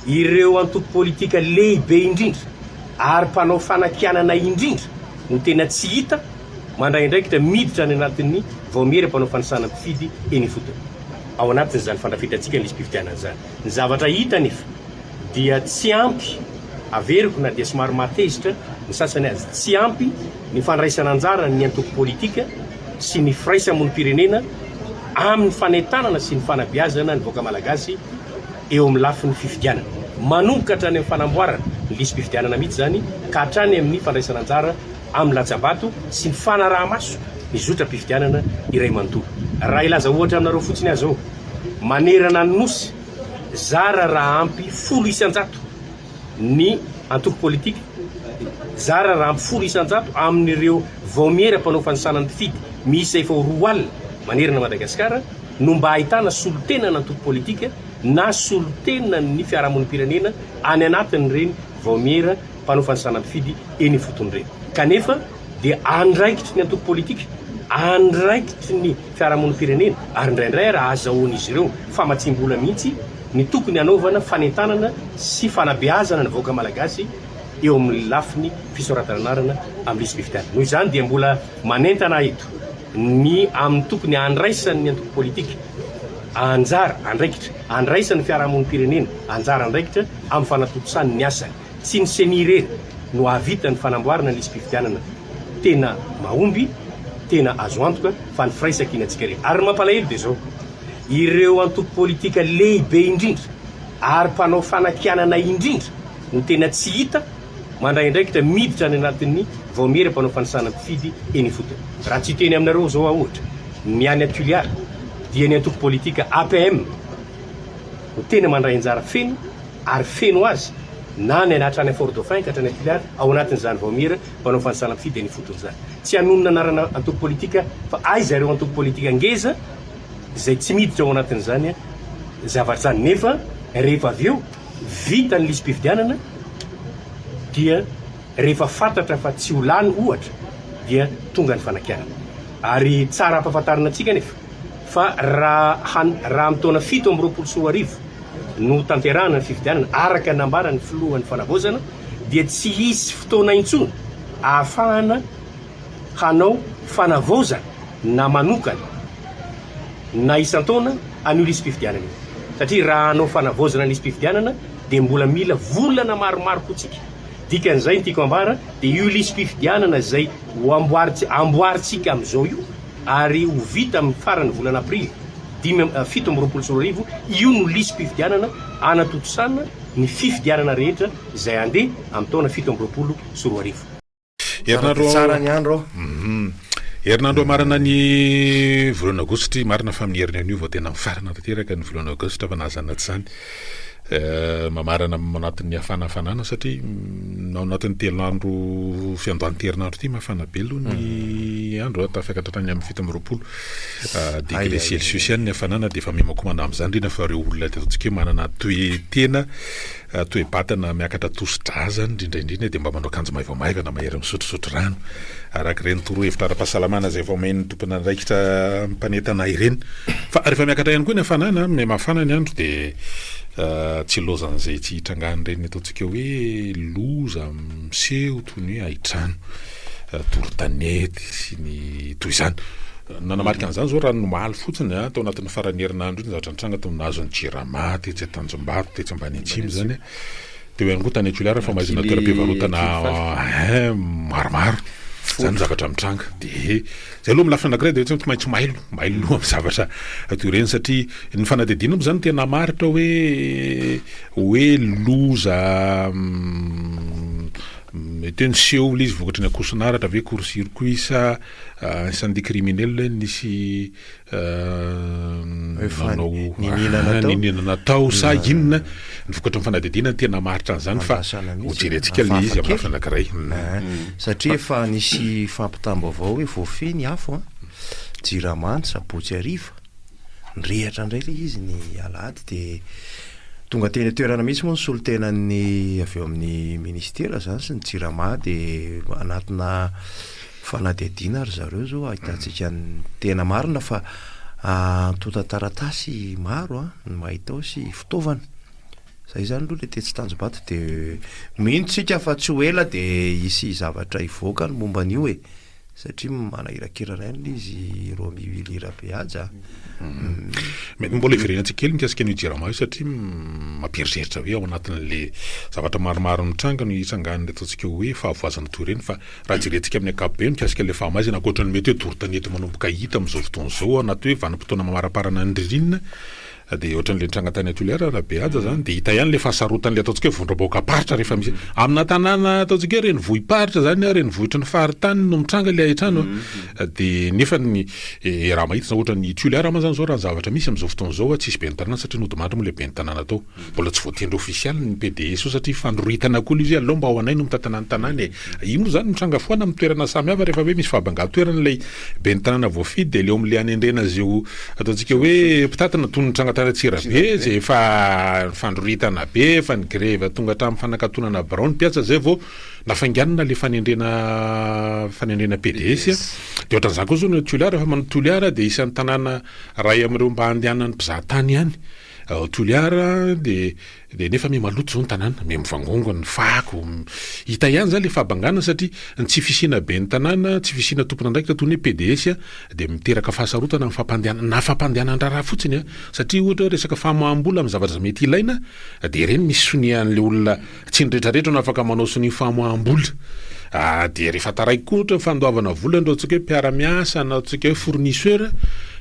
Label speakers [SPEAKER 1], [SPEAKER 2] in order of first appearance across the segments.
[SPEAKER 1] Ireo antoko politika lehibe indrindra ary mpanao fanakianana indrindra no tena tsy hita mandray andraikitra miditra any anatin'ny vaomiera mpanao fanisana mpifidy eny ifotony ao anatin'izany fandrafetantsika ny lisi-pifidianana izany. Ny zavatra hita anefa dia tsy ampy, averiko na dia somary mahatezitra ny sasany aza, tsy ampy ny fandraisana anjara ny antoko politika sy ny firaisamonim-pirenena amin'ny fanentanana sy ny fanabeazana ny vahoaka malagasy eo amin'ny lafiny fifidianana. Manomboka hatrany amin'ny fanamboarana ny lisi-pifidianana mihitsy izany ka hatrany amin'ny fandraisana anjara amin'ny latsa-bato sy ny fanaraha-maso ny zotram-pifidianana iray manontolo. Raha hilaza ohatra aminareo fotsiny aho izao, manerana ny Nosy, zara raha ampy 10% ny antoko politika, zara raha ampy 10% amin'ireo vaomiera mpanao fanisana ny mpifidy miisa efa ho 20 manerana Madagasikara no mba ahitana solontenan'antoko politika na solontenan'ny fiarahamonim-pirenena any anatin'ireny vaomiera mpanao fanisana mpifidy eny ifotony ireny. Kanefa dia andraikitry ny antoko politika, andraikitry ny fiarahamonim-pirenena ary indraindray ary ahazahoan'izy ireo famatsiam-bola mihitsy ny tokony hanaovana fanentanana sy fanabeazana ny vahoaka malagasy eo amin'ny lafiny fisoratana anarana amin'ny lisi-pifidianana. Noho izany dia mbola manentana ahy eto ny amin'ny tokony handraisan'ny antoko politika anjara andraikitra, andraisan'ny fiarahamonim-pirenena anjara andraikitra amin'ny fanatontosany ny asany. Tsy ny ceni irery no hahavita ny fanamboarana ny lisi-pifidianana tena mahomby, tena azo antoka fa ny firaisankinantsika rehetra. Ary ny mampalahelo dia izao, ireo antoko politika lehibe indrindra ary mpanao fanakianana indrindra no tena tsy hita mandray andraikitra miditra any anatin'ny vaomiera mpanao fanisana mpifidy eny ifotony. Raha tsy hiteny aminareo izao aho ohatra, ny any Toliara dia ny antoko politika APM no tena mandray anjara feno ary feno azy na ny hatrany Fort Dauphin ka hatrany Toliara ao anatin'izany vaomiera mpanao fanisana mpifidy eny ifotony izany. Tsy hanonona anarana antoko politika fa aiza ireo antoko politika ngeza izay tsy miditra ao anatin'izany zavatra izany nefa rehefa avy eo vita ny lisi-pifidianana dia rehefa fantatra fa tsy ho lany ohatra dia tonga ny fanakianana. Ary tsara ampahafantarina antsika anefa fa raha raha amin'ny taona 2027 no tanterahana ny fifidianana araka ny nambaran'ny filohan'ny fanavaozana dia tsy hisy fotoana intsony ahafahana hanao fanavaozana na manokana na isan-taona an'io lisi-pifidianana io. Satria raha hanao fanavaozana ny lisi-pifidianana dia mbola mila volana maromaro koa tsika. Dikan'izay ny tiako ambara dia io lisi-pifidianana izay ho amboarintsika amboarintsika amin'izao io ary ho vita amin'ny faran'ny volana aprily dimy 2027 io no lisi-pifidianana hanatontosana ny fifidianana rehetra izay handeha amin'ny taona 2027.
[SPEAKER 2] Herinandro
[SPEAKER 3] Tsara ny andro ao.
[SPEAKER 2] Herinandro hamarana ny volana aogositra, marina fa amin'ny heriny anio vao tena mifarana tanteraka ny volana aogositra fa na izany na tsy izany mamarana anatin'ny hafanafanana satria ao anatin'ny telo andro fiandohan'ity herinandro ity mafana be aloha ny andro tafakatra hatrany amin'ny 27 degré celsius ihany ny hafanana dia efa mihomakomana amin'izany indrindra fa ireo olona ataontsika hoe manana toe-tena Toe-batana miakatra tosi-drà izany indrindra indrindra dia mba manao akanjo maivamaivana, mahery misotrosotro rano, araka ireny torohevitra ara-pahasalamana izay efa omen'ny tompon'andraikitra mpanentana ireny. Fa rehefa miakatra ihany koa ny hafanana, mihamafana ny andro dia tsy ilaozan'izay tsy hitrangan'ireny ataontsika hoe loza miseho toy ny hoe hain-trano, doro tanety sy ny toy izany. Nanamarika an'izany izao raha ny omaly fotsiny, tao anatin'ny faran'ny herinandro iny zavatra nitranga tao nahazo ny Jirama tetsy Tanjombato, tetsy Ambaniatsimo izany, teo ihany koa tany Toliara fa maizina toeram-pivarotana maromaro. Izany zavatra mitranga. Dia izay aloha amin'ny lafiny anankiray dia hoe tsy maintsy mailo, mailo loha amin'ny zavatra toy ireny satria ny fanadihadiana moa izany tena maharitra hoe hoe loza mety hoe niseho ilay izy vokatry ny akoson'aratra ve court circuit sa Incendie criminel nisy nanao niniana natao sa inona ny vokatry ny fanadihadiana no tena maharitra an'izany fa ho jerentsika le izy amin'ny lafiny anankiray.
[SPEAKER 3] Satria efa nisy fampitam-baovao hoe voafehy ny afo an, Jirama ny sabotsy hariva, nirehatra indray ilay izy ny alahady dia tonga teny an-toerana mihitsy moa ny solontenan'ny avy eo amin'ny ministera izany sy ny Jirama dia anatina Fanadihadiana ry zareo zao ahitantsika ny tena marina fa antontan-taratasy maro an ny mahita ao sy fitaovana. Zay zany aloha le tetsy Tanjombato de mino tsika fa tsy ho ela de hisy zavatra hivoaka ny momba an'io e! Satria manahirakirana ihany le izy Romy Willy Rabehaja a!
[SPEAKER 2] Mety mbola hiverenantsika kely mikasika an'io Jirama io satria mampieritreritra hoe ao anatin'le zavatra maromaro mitranga no hitsangan'ny ataontsika hoe fahavoazana toy ireny fa raha jerentsika amin'ny ankapobeny mikasika ilay fahamaizana ankoatra ny mety hoe doro tanety manomboka hita amin'izao fotoana izao anaty hoe vanim-potoana mamaraparana ny ririnina Dia ohatran'ilay nitranga tany Toliara raha Behaja zany dia hita ihany ilay fahasarotan'ilay ataontsika hoe vondrom-bahoakam-paritra rehefa misy amina tanàna ataontsika hoe renivohi-paritra zany a, renivohitry ny faritany no mitranga ilay hain-trano a, dia nefa ny raha mahita zao ohatra ny Toliara moa zany zao raha ny zavatra misy amin'izao fotoana izao a, tsisy ben'ny tanàna satria nodimandry moa ilay ben'ny tanàna tao, mbola tsy voatendry ofisialy ny PDS io satria fandroritana koa ilay izy hoe aleo mba ho anay no mitantana ny tanàna e, io moa zany mitranga foana amin'ny toerana samihafa rehefa hoe misy fahabangan-toerana ilay Ben'ny tanàna voafidy dia aleo amin'ilay hanendrena azy io ataontsika hoe mpitatana toy ny nitranga tany Antsirabe izay efa nifandroritana be, efa ni-grevy tonga hatramin'ny fanakatonana birao ny mpiasa izay vao nafainganina ilay fanendrena fanendrena PDS. Dia ohatran'izany koa izao ny ao Toliara, rehefa manao Toliara dia isan'ny tanàna iray amin'ireo mba andehanan'ny mpizahatany ihany ao Toliara dia Dia nefa miha maloto izao ny tanàna, miha mivangongo ny fako, hita ihany izany ilay fahabangana satria ny tsy fisiana ben'ny tanàna, tsy fisiana tompon'andraikitra toy ny hoe PDS dia miteraka fahasarotana amin'ny fampandehanana, na fampandehanan-draharaha fotsiny an, satria ohatra hoe resaka famoaham-bola amin'ny zavatra izay mety ilaina dia ireny misy sonia an'ilay olona, tsy ny rehetra rehetra no afaka manao sonia famoaham-bola, dia rehefa taraiky koa ohatra ny fandoavana vola ny ataontsika hoe mpiara-miasa na ataontsika hoe fournisseur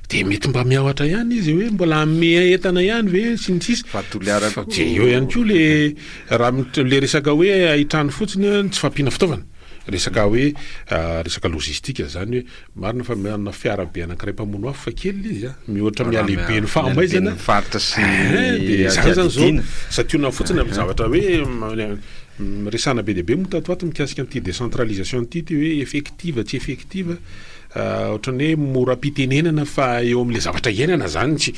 [SPEAKER 2] dia mety mba miahotra ihany izy hoe mbola hanome entana ihany ve sy ny sisa.
[SPEAKER 4] Fa Toliara
[SPEAKER 2] koa. Dia eo ihany koa le raha le resaka hoe haitrano fotsiny an, tsy fahampiana fitaovana. Resaka hoe resaka logistique zany hoe marina fa manana fiara be anankiray mpamono afo fa kely le izy an, mihoatra amin'ny halehiben'ny fahamaizana.
[SPEAKER 4] Faritra sy ny
[SPEAKER 2] Dia zany zany zao santionany fotsiny amin'ny zavatra hoe resahana be dia be moa tato ho ato mikasika an'ity décentralisation ity, ity hoe effective tsy effective. Ohatran'ny hoe mora am-pitenenana fa eo amin'ilay zavatra iainana izany tsy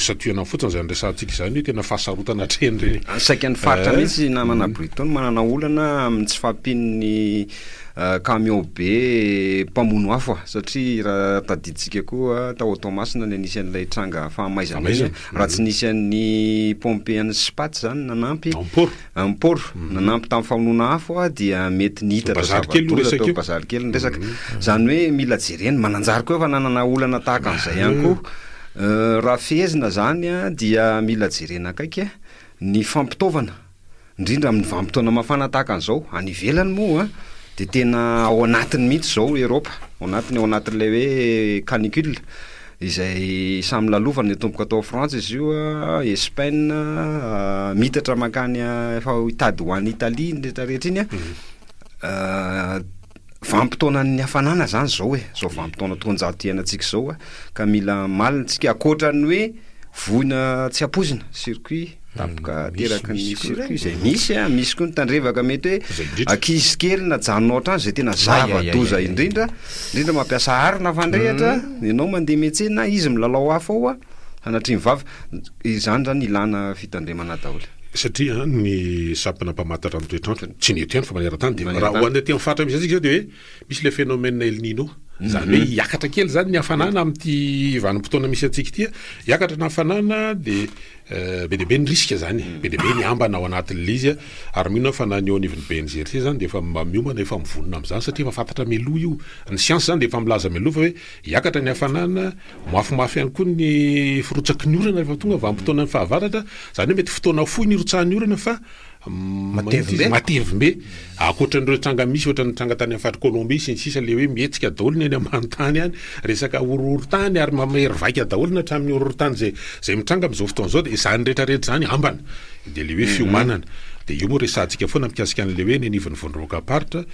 [SPEAKER 2] sationa fotsiny izany resahantsika izany hoe tena fahasarotana hatreny ireny.
[SPEAKER 4] Saika ny faritra mihitsy namana Briton manana olana amin'ny tsy fahampian'ny camion be mpamono afo satria raha tadidintsika koa tao Toamasina ny anisan'ilay tranga fahamaizana iny raha tsy nisy an'ny pompier an'ny Spat izany nanampy Amporo, nanampy tamin'ny famonoana afo dia mety nihitatra zava-doza tao Bazary kely ny resaka. Izany hoe mila jerena, Mananjary koa efa nanana olana tahaka an'izay ihany koa. Raha fehezina izany dia mila jerena akaiky ny fampitaovana, indrindra amin'ny vanim-potoana mafana tahaka an'izao. Any ivelany moa dia tena ao anatiny mihitsy izao Eropa, ao anatiny, ao anatin'ilay hoe canicule. Izay samy lalovana niatomboka tao Frantsa izy io, Espaina, miitatra mankany efa hitady ho any Italie ny rehetra rehetra iny an, vanim-potoanan'ny hafanana zany zao e, zao vanim-potoana taonjato iainantsika izao ka mila malina tsika, ankoatra ny hoe voina tsy ampoizina, circuit. Tampoka ateraky ny circuit izay misy a, misy koa ny tandrevaka mety hoe ankizy kely najanona ao an-trano izay tena zava-doza indrindra, indrindra mampiasa arina fandrehitra, ianao mandeha miantsena, izy milalao afo ao a, sanatria ny vava, izany zany ilana fitandremana daholo.
[SPEAKER 2] Satria ny sampana mpamantatra ny toetr'andro, tsy ny eto ihany fa maneran-tany dia raha ho an'ny aty amin'ny faritra misy antsika izao dia hoe misy ilay phénomène El Nino, izany hoe hiakatra kely izany ny hafanana amin'ity vanim-potoana misy antsika ity, hiakatra ny hafanana dia Be dia be ny risque zany e, be dia be ny ambana ao anatin'ilay izy ary mino aho fa na ny eo anivon'ny BNGRC zany dia efa mba miomana, efa mivonona amin'izany satria efa fantatra mialoha io. Ny siansa zany dia efa milaza mialoha fa hoe hiakatra ny hafanana, mafimafy ihany koa ny firotsaky ny orana rehefa tonga vanim-potoanan'ny fahavaratra, izany hoe mety fotoana fohy ny hirotsahan'ny orana fa
[SPEAKER 3] Matevim-be.
[SPEAKER 2] Matevim-be. Ankoatran'ireo tranga misy ohatran'ny tranga tany amin'ny faritry Colombie sy ny sisa le hoe mihetsika daholo ny any ambany tany any, resaka horohorontany ary mamery vaika daholo na hatramin'ny horohorontany izay izay mitranga amin'izao fotoana izao dia izany rehetra rehetra izany ambana. Dia le hoe fiomanana. Dia io moa resahantsika foana mikasika an'ilay hoe ny anivon'ny vondrom-bahoakam-paritra,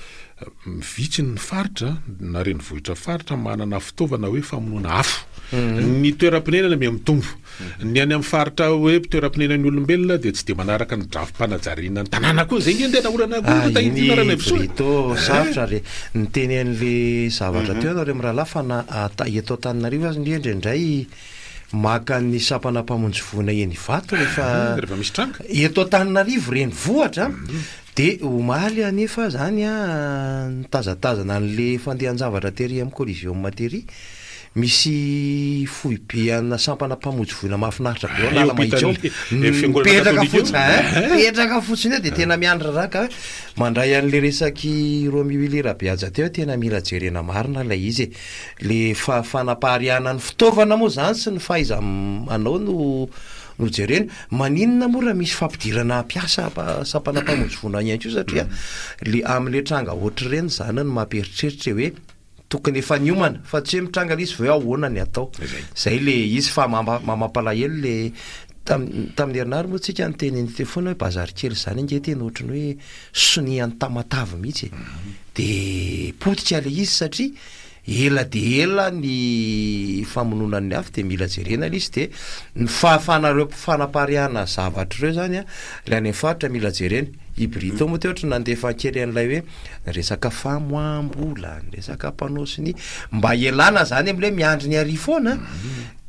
[SPEAKER 2] vitsy ny faritra na renivohitra faritra manana fitaovana hoe famonoana afo. Ny toeram-ponenana miha mitombo. Ny any amin'ny faritra hoe toeram-ponenan'ny olombelona dia tsy dia manaraka ny drafi-panajariana ny tanàna koa. Izay nge no tena olana koa
[SPEAKER 3] Ah, iny Brito, sarotra re. Niteny an'le zavatra teo ianareo mirahalahy fa na eto Antananarivo aza nge indraindray maka ny sampana mpamonjy voina eny Ivato rehefa
[SPEAKER 2] Rehefa misy tranga.
[SPEAKER 3] Eto Antananarivo renivohitra dia omaly anefa zany an, nitazatazana an'le fandehan-javatra tery amin'ny Coliseum tery. Misy foibe ana sampana mpamonjy voina mahafinaritra be ao Analamahitsy ao. Mipetraka fotsiny, hein, mipetraka fotsiny eo dia tena miandry raharaha ka mandray an'le resak'i Romy Willy Rabehaja teo tena mila jerena marina ilay izy e. Le fa- fanapariahana ny fitaovana moa zany sy ny fahaiza-manao no no jerena. Maninona moa raha misy fampidirana mpiasa sampana mpamonjy voina ihany koa satria le amin'le tranga ohatr'ireny zany no mampieritreritra hoe Tokony efa niomana fa tsy hoe mitranga le izy vao hoe ahoana ny atao. Zay le izy fa mampalahelo le tamin'ny herinandro moa tsika niteny an'ity teo foana hoe bazary kely zany ange tena ohatran'ny hoe sonia an'i Tamatave mihitsy e. De potika le izy satria ela de ela ny famonoana ny afo de mila jerena le izy de ny fahafahanareo fanapariahana zavatra ireo zany an, le any amin'ny faritra mila jerena. I Brito moa teo ohatry ny nandefa kely an'ilay hoe ny resaka famoaham-bola, ny resaka mpanao sonia, mba hialana zany amin'ilay hoe miandry ny ary foana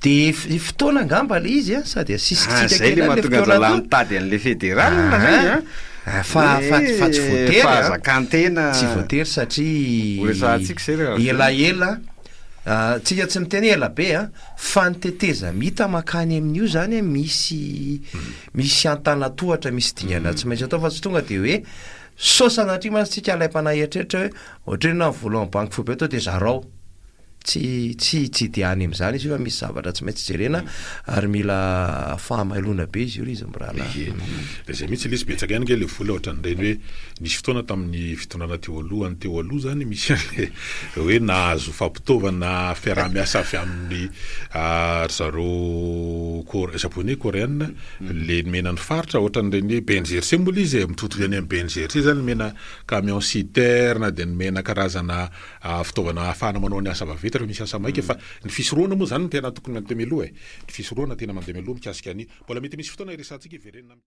[SPEAKER 3] de fotoana angamba le izy a, sady asisikintsika
[SPEAKER 4] Ah, zay
[SPEAKER 3] kely
[SPEAKER 4] le
[SPEAKER 3] any le
[SPEAKER 4] mahatonga
[SPEAKER 3] fotoana
[SPEAKER 4] an'zalahy
[SPEAKER 3] aloha.
[SPEAKER 4] mitady an'le fédéral zay a.
[SPEAKER 3] Ah, fa fa fa tsy voatery a.
[SPEAKER 4] Fahazakan-tena.
[SPEAKER 3] Tsy voatery satria
[SPEAKER 4] Ho resahantsika zay rehefa avy eo.
[SPEAKER 3] elaela, ah, tsika tsy miteny hoe ela be a, fa ny tetezamita mankany amin'io zany a misy Misy antanatohatra, misy dingana tsy maintsy atao fa tsy tonga dia hoe sao sanatria mantsy tsika alaim-panahy hieritreritra hoe ohatrinona ny vola ao amin'ny banky foibe to dia zarao. Tsy tsy tsy dia any amin'izany izy io fa misy zavatra tsy maintsy jerena ary mila fahamailona be izy io ry izy mirahalahy.
[SPEAKER 2] Ie. Dia izay mihitsy ilay izy, betsaka ihany ange ilay vola ohatran'ireny hoe nisy fotoana tamin'ny fitondrana teo aloha, ny teo aloha izany misy an'ilay hoe nahazo fampitaovana fiaraha-miasa avy amin'ny ry zareo Kore- japonais, koreana, le nomena ny faritra ohatran'ireny hoe BNGRC moa le izy e, mitovitovy any amin'ny BNGRC zany nomena camion citerne dia nomena karazana fitaovana ahafahana manao ny asa vaventy rehefa misy asa maika fa ny fisorohana moa zany no tena tokony mandeha mialoha e, ny fisorohana tena mandeha mialoha mikasika ny mbola mety misy fotoana hiresahantsika hiverenana.